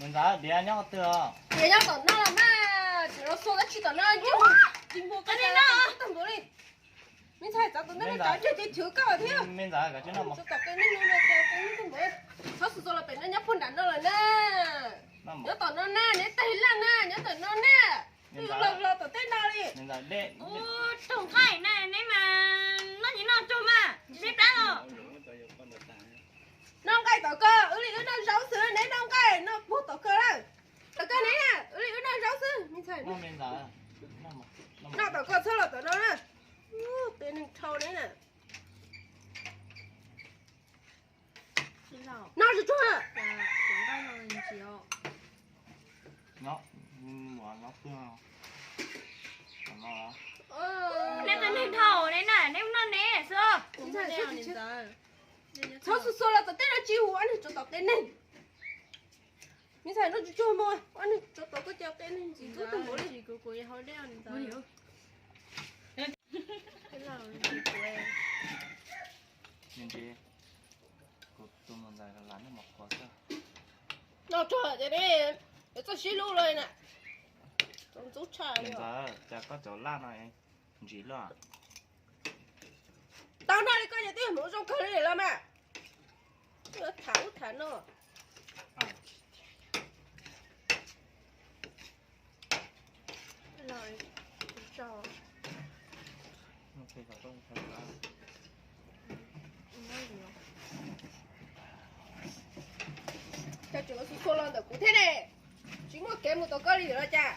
Ntxawm, diav nyob qhov twg os? Diav nyob tom no los mas, tseem los xuas dab tsi tom no, ntsej muag, tsis mus qe li no tag npaum li. Me ntxhais, txav tus ntawd no, cov ntsej ces chwv koj thiab. Me ntxhais, koj tsis noj mas. Txav tom qe neeg no, txav tom qe neeg tag npaum li. Txhob xuas xuas los pem no, nyob puag nram no lawm na. Nyob tom no na, neb tag laj na, nyob tom no na. Twb los los tom tej no li. Ua raug nqaij na, neb mas noj tsis noj tsuag mas, neb plab los. Noj nqaij tom ko, wb li wb noj zaub xwb, neb noj nqaij noj puag tom ko lawm. Tom ko neb na, wb li wb noj zaub xwb, me ntxhais. Noj tom ko txhob los tom no na. Ub, tej neeg dhau neb na. Noj tsuag tsuag. Neb tej neeg dhau neb na, neb noj neb xwb. Txhob xuas xuas los tom tej no, tsis hu ob neeg rov tom qe neeg. Me ntxhais, noj tsuag tsuag mog, ob neeg rov tom koj cov qe neeg ntxim ntxub tag npaum li. Noj tsuag ces neb txoj sib hlub lawm na. Txaus ntxub tshaj li. Cas koj cov laj no ntsim luaj. Tau noj li koj ces twb yog hmoov zoo kawg li lawm mas. Tham ub tham no. Cas tseem xuas xuas los ntawm kuv thiab ne? Tsis muaj kev mus tom koj li lawm los cas?